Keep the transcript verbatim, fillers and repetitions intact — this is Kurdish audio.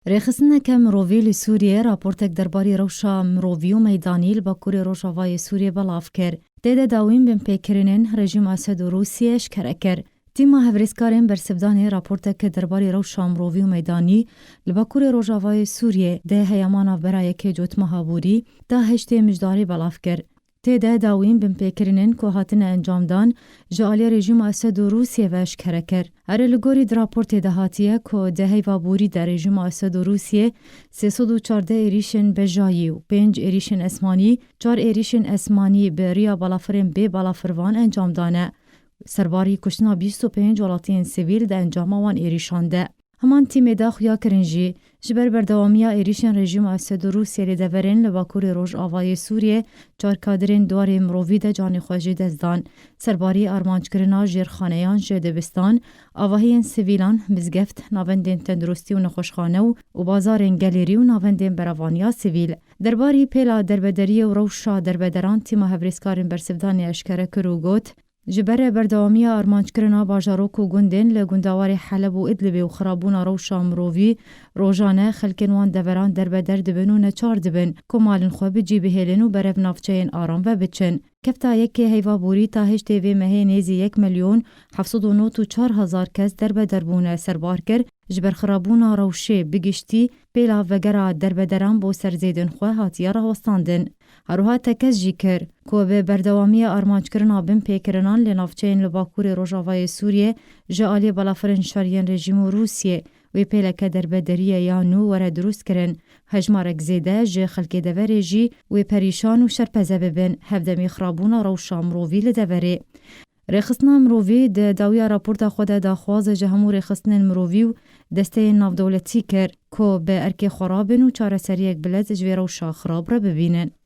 Rêxistineke mirovî li Sûriyê raportek derbarî rewşa mirovî û meydanî li Bakurê Rojavayê Sûriyê belav kir. Tê de dawîn binpêkirinên rejîma Esed û Rûsiyê eşkere kir. Tîma hevrêzkarên bersivdanê raporteke derbarî rewşa mirovî û meydanî li Bakurê Rojavayê Sûriyê di heya navbera yekê Cotmeha Borî ta heştê Mijdarê belav kir. Tê de dawîn binpêkirinên ku hatine encamdan ji aliyê rejîma Esed û Rûsiyê ve eşkere kir. Here li gorî di raportê de hatiye ku di heyva borî de rejîma Esed û Rûsiyê sê sed û çardeh êrîşên bejayî û pênc êrîşên esmanî, çar êrîşên esmanî bi riya balafirên bê balafirvan encam dane. Serbarî kuştina bîst û pênc welatiyên sivîl di encama wan êrîşan de. Heman tîmê de xuya kirin jî, ji ber berdewamiya êrîşên rejîma Esed û Rûsiyê li deverên li Bakurê Rojavayê Sûriyê çar kadirên di warê mirovî de canê xwe ji dest dan. Serbarî armanckirina jêrxaneyan ji dibistan, avahiyên sivîlan, mizgeft, navendên tenduristî û nexweşxane û, û bazarên gelêrî û navendên berevaniya sivîl. Derbarî pêla derbederiyê û rewşa derbederan tîma hevrêzkarên bersivdanê eşkere kir û got, Ji ber berdewamiya armanckirina bajarok û gundên li gundawarê Heleb û Idlibê û xirabûna rewşa mirovî, rojane xelkên wan deveran derbeder dibin û neçar dibin ku malên xwe bi cî bihêlin û berev navçeyên aram ve biçin. Kefta yekê heyva borî ta heştê vê mehê nêzî yek milyon heft sed û nod û çar hezar kes derbeder bûne, serbar kir, ji ber xirabûna rewşê bi giştî pêla vegera derbederan bo ser zêdên xwe hatiye rahwestandin. Her wiha tekez jî kir ku bi berdewamiya armanckirina binpêkirinan li navçeyên li Bakurê Rojavayê Sûriyê ji aliyê balafirên şeriyên rejîm û Rûsiyê wê pêleke derbederiyê ya nû were dirûstkirin. Hejmarek zêde ji xelkê deverê jî wê perîşan û şerpeze bibin, hevdemî xirabûna rewşa mirovî li deverê. Rêxistina mirovî di dawiya raporta xwe de daxwaz ji hemû rêxistinên mirovî û desteyên navdewletî kir ku bi erkê xwe rabin û çareseriyek bilez ji vê rewşa xirab re bibînin.